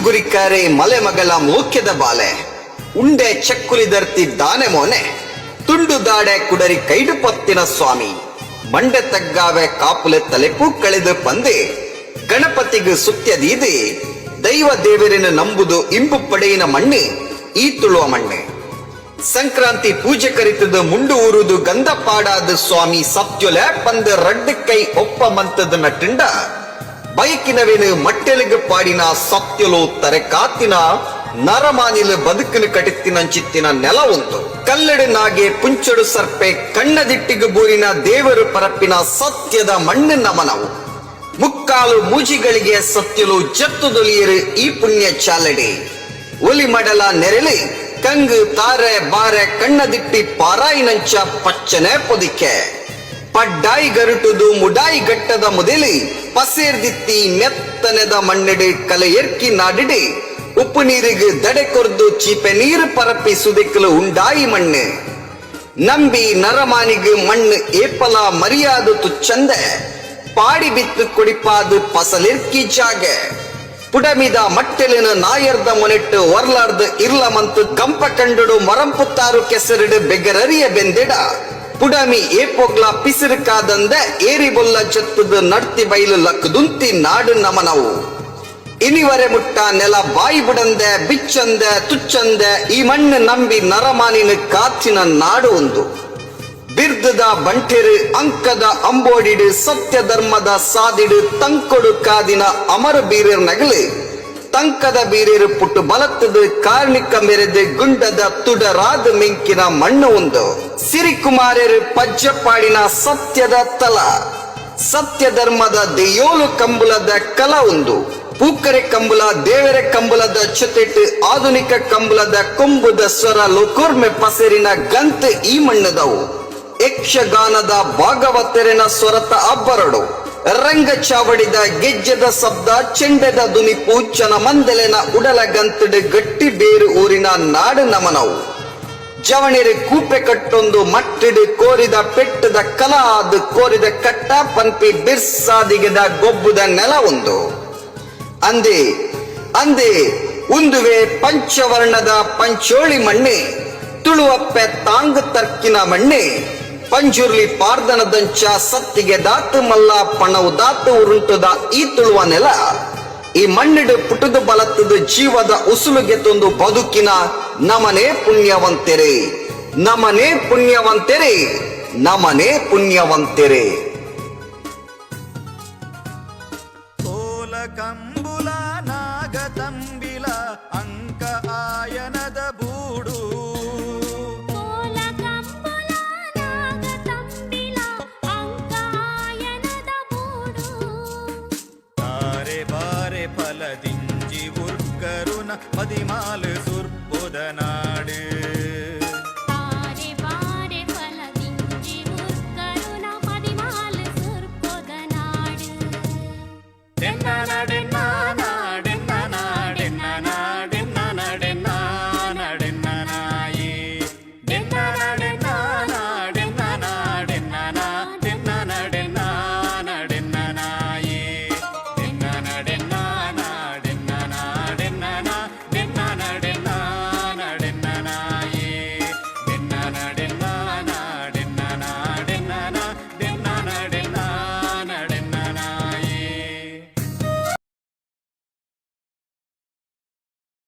ಗುರಿಕಾರೆ ಮಲೆ ಮಗಳ ಮೋಕ್ಯದ ಬಾಲೆ ಉಂಡೆ ಚಕ್ಕುಲಿದರ್ತಿ ದಾನೆ ಮೋನೆ ತುಂಡು ದಾಡೆ ಕುಡರಿ ಕೈಡು ಪತ್ತಿನ ಸ್ವಾಮಿ ಮಂಡೆ ತಗ್ಗಾವೆ ಕಾಪುಲೆ ತಲೆಪು ಕಳೆದು ಪಂದೆ ಗಣಪತಿಗೆ ಸುತ್ಯದೀದೆ ದೈವ ದೇವರನ್ನು ನಂಬುದು ಇಂಬು ಪಡೆಯಿನ ಮಣ್ಣು ಈ ತುಳುವ ಮಣ್ಣು. ಸಂಕ್ರಾಂತಿ ಪೂಜೆ ಕರಿತದ ಮುಂಡು ಊರುದು ಗಂಧ ಪಾಡಾದ ಸ್ವಾಮಿ ಸತ್ಯೊಲೆ ಪಂದ ರಡ್ಡು ಕೈ ಒಪ್ಪ ಮಂತದ ನಟ್ಟಿಂಡ ಬೈಕಿನವೇನು ಮಟ್ಟೆಲಿಗೆ ಪಾಡಿನ ಸತ್ಯಲು ತರೆಕಾತಿನ ನರಮಾನಿಲು ಬದುಕಿನ ಕಟಿತ್ತಿನಂಚಿತ್ತಿನ ನೆಲ ಉಂಟು. ಕಲ್ಲಡು ನಾಗೆ ಪುಂಚಡು ಸರ್ಪೆ ಕಣ್ಣದಿಟ್ಟಿಗೆ ಬೂರಿನ ದೇವರು ಪರಪ್ಪಿನ ಸತ್ಯದ ಮಣ್ಣು ನಮನವು. ಮುಕ್ಕಾಲು ಮೂಜಿಗಳಿಗೆ ಸತ್ಯಲು ಜತ್ತುದೊಲಿಯರು ಈ ಪುಣ್ಯ ಚಾಲಡಿ. ಒಲಿ ಮಡಲ ನೆರಳಿ ಕಂಗು ತಾರೆ ಬಾರೆ ಕಣ್ಣದಿಟ್ಟಿ ಪಾರಾಯಿನಂಚ ಪಚ್ಚನೆ ಪೊದಿಕೆ ಪಡ್ಡಾಯಿ ಗರುಟುದು ಮುಡಾಯಿ ಗಟ್ಟದ ಮುದೆಲಿ ಪಸೇರ್ದಿತ್ತಿ ಮೆತ್ತನೆದ ಮಣ್ಣೆಡೆ ಕಲೆ ಎರ್ಕಿ ನಾಡಿಡೆ ಉಪ್ಪು ನೀರಿಗೆ ದಡೆ ಕೊರ್ದು ಚೀಪೆ ನೀರು ಪರಪಿ ಸುದಿಕ್ಕಲು ಉಂಡಾಯಿ ಮಣ್ಣು. ನಂಬಿ ನರಮಾನಿಗೆ ಮಣ್ಣು ಏಪಲ ಮರಿಯಾದು ತುಚ್ಚಂದೆ ಪಾಡಿ ಬಿತ್ತು ಕೊಡಿಪಾದು ಪಸಲಿರ್ಕಿ ಜಾಗೆ. ಪುಡಮಿದ ಮಟ್ಟೆಲಿನ ನಾಯರ್ದ ಮೊನೆಟ್ಟು ವರ್ಲಾರ್ದ ಇರ್ಲಮಂತು ಗಂಪ ಕಂಡುಡು ಮರಂಪುತ್ತಾರು ಕೆಸರಿಡು ಬೆಗರರಿಯ ಬೆಂದಿಡ ಪುಡಮಿ ಏಪೊಗ್ಲ ಪಿಸಿರುಕಾದಂದ ಏರಿ ಬೊಲ್ಲ ಜತ್ತದ ನಡ್ತಿ ಬೈಲು ಲಕ್ಕದುಂತಿ ನಾಡು ನಮನವು. ಇನಿವರೆ ಮುಟ್ಟ ನೆಲ ಬಾಯಿ ಬುಡಂದೆ ಬಿಚ್ಚಂದೆ ತುಚ್ಚಂದೆ ಈ ಮಣ್ಣು ನಂಬಿ ನರಮಾನಿನ ಕಾತಿನ ನಾಡು ಒಂದು. ಬಿರ್ದದ ಬಂಟೆರು ಅಂಕದ ಅಂಬೋಡಿಡು ಸತ್ಯ ಧರ್ಮದ ಸಾದಿಡು ತಂಕೊಡು ಕಾದಿನ ಅಮರ ಬೀರರ್ ನಗಲು ತಂಕದ ಬೀರೇರು ಪುಟ್ಟು ಬಲತ್ತದು ಕಾರ್ಣಿಕ ಮೆರೆದು ಗುಂಡದ ತುಡರಾದ ಮಿಂಕಿನ ಮಣ್ಣು ಒಂದು. ಸಿರಿಕುಮಾರರು ಪಜ್ಜಪಾಡಿನ ಸತ್ಯದ ತಲ ಸತ್ಯ ಧರ್ಮದ ದೆಯೋಲು ಕಂಬುಲದ ಕಲ ಒಂದು. ಪೂಕರೆ ಕಂಬುಲ ದೇವರ ಕಂಬುಲದ ಜೊತೆಟ್ ಆಧುನಿಕ ಕಂಬುಲದ ಕೊಂಬುದ ಸ್ವರ ಲೋಕೋರ್ಮೆ ಪಸರಿನ ಗಂತ ಈ ಮಣ್ಣದವು. ಯಕ್ಷಗಾನದ ಭಾಗವತರಿನ ಸ್ವರತ ಅಬ್ಬರಡು ರಂಗ ಚಾವಡಿದ ಗೆಜ್ಜೆದ ಶಬ್ದ ಚೆಂಡೆದ ದುನಿಪು ಚನ ಮಂದಲೆನ ಉಡಲ ಗಂತಡು ಗಟ್ಟಿ ಬೇರು ಊರಿನ ನಾಡು ನಮನವು. ಜವಣಿರು ಕೂಪೆ ಕಟ್ಟೊಂದು ಮಟ್ಟಿಡು ಕೋರಿದ ಪೆಟ್ಟದ ಕಲ ಅದು ಕೋರಿದ ಕಟ್ಟ ಪನ್ಪಿ ಬಿರ್ಸಾದಿಗದ ಗೊಬ್ಬುದ ನೆಲ ಒಂದು. ಅಂದೆ ಅಂದೆ ಉಂದುವೆ ಪಂಚವರ್ಣದ ಪಂಚೋಳಿ ಮಣ್ಣೆ ತುಳುವಪ್ಪೆ ತಾಂಗ್ ತರ್ಕಿನ ಮಣ್ಣೆ ಪಂಜುರ್ಲಿ ಪಾರ್ದನದಂಚ ಸತ್ತಿಗೆ ದಾತು ಮಲ್ಲ ಪಣವು ದಾತು ಉರುಂಟುದ ಈ ತುಳುವ ನೆಲ. ಈ ಮಣ್ಣಿಡು ಪುಟುದು ಬಲತ್ತದ ಜೀವದ ಉಸುಲುಗೆ ತಂದು ಬದುಕಿನ ನಮನೇ ಪುಣ್ಯವಂತೆರೆ, ನಮನೇ ಪುಣ್ಯವಂತೆರೆ, ನಮನೇ ಪುಣ್ಯವಂತೆರೆ. ಕೋಲ ಕಂಬುಲ ನಾಗತಂಬಿಲ ಅಂಕ ಆಯನದ ಬೂಡು. ಕೋಲ ಕಂಬುಲ ನಾಗತಂಬಿಲ ಅಂಕ ಆಯನದ ಬೂಡು. ತಾರೆ ಬಾರೆ ಫಲದಿಂಜಿ ಉರ್ಕರುನ ಪದಿಮಾಲು ಸುರ್ಪುದ ನಾಡು. ತಾರೆ ಬಾರೆ ಫಲದಿಂಜಿ ಉರ್ಕರುನ ಪದಿಮಾಲು ಸುರ್ಪೊದ ನಾಡು. ತೆನ್ನ.